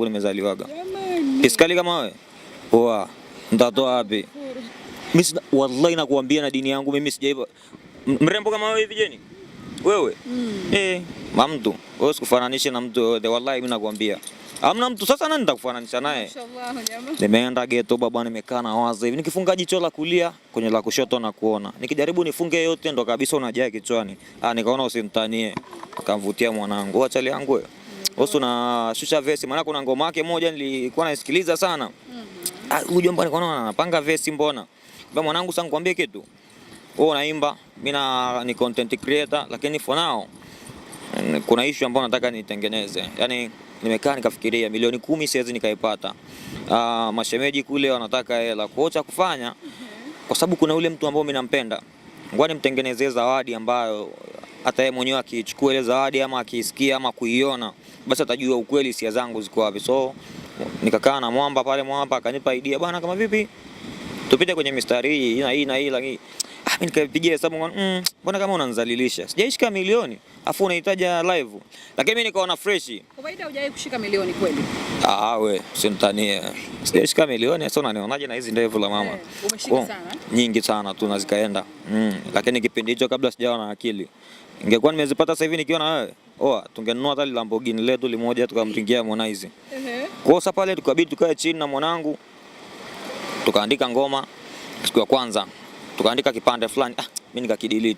Nimezaliwaga. Piskali kama wewe. Poa. Nitatoa wapi? Mimi wallahi nakuambia na dini yangu mimi sijaiva. Mrembo kama wewe hivi Jeni? Wewe? Eh, mamtu. Wewe usikufananishe na mtu yoyote. Wallahi mimi nakuambia. Hamna mtu sasa nani nitakufananisha naye? Nimeenda ghetto baba, nimekaa na waza hivi. Nikifunga jicho la kulia kwenye la kushoto na kuona. Nikijaribu nifunge yote ndo kabisa unajaa kichwani. Ah, nikaona usimtanie. Kamvutia mwanangu. Acha yangu wewe. Wewe unashusha vesi, maana kuna ngoma yake moja nilikuwa naisikiliza sana. Ah, huyu jomba nikaona anapanga vesi mbona? Ba mwanangu, sasa nikwambie kitu. Wewe unaimba, mimi na ni content creator, lakini for now kuna issue ambayo nataka nitengeneze. Yaani nimekaa nikafikiria milioni 10 siwezi nikaipata. Ah, mashemeji kule wanataka hela. Kwa cha kufanya, kwa sababu kuna ule mtu ambaye mimi nampenda. Ngoja nimtengenezee zawadi ambayo hata yeye mwenyewe akiichukua ile zawadi ama akiisikia ama kuiona, basi atajua ukweli hisia zangu ziko wapi. So nikakaa na mwamba pale, mwamba akanipa idea, bwana, kama vipi tupite kwenye mistari hii na hii na hii, lakini mimi nikapigia hesabu, mbona kama unanizalilisha, sijaishika milioni afu unahitaji live, lakini mimi nikaona fresh. Kawaida hujawahi kushika milioni kweli? Ah, we usinitanie, sijaishika milioni. Sasa unanionaje na hizi ndevu la mama? Eh, umeshika sana. Nyingi sana tu na zikaenda. Lakini kipindi hicho kabla sijawa na akili, ingekuwa nimezipata sasa hivi nikiwa na wewe, oa, tungenunua hata Lamborghini letu limoja tukamtingia Harmonize. Kwa hiyo sasa pale tukabidi tukae chini na mwanangu tukaandika ngoma siku ya kwanza, tukaandika kipande fulani, ah, mimi nikakidelete.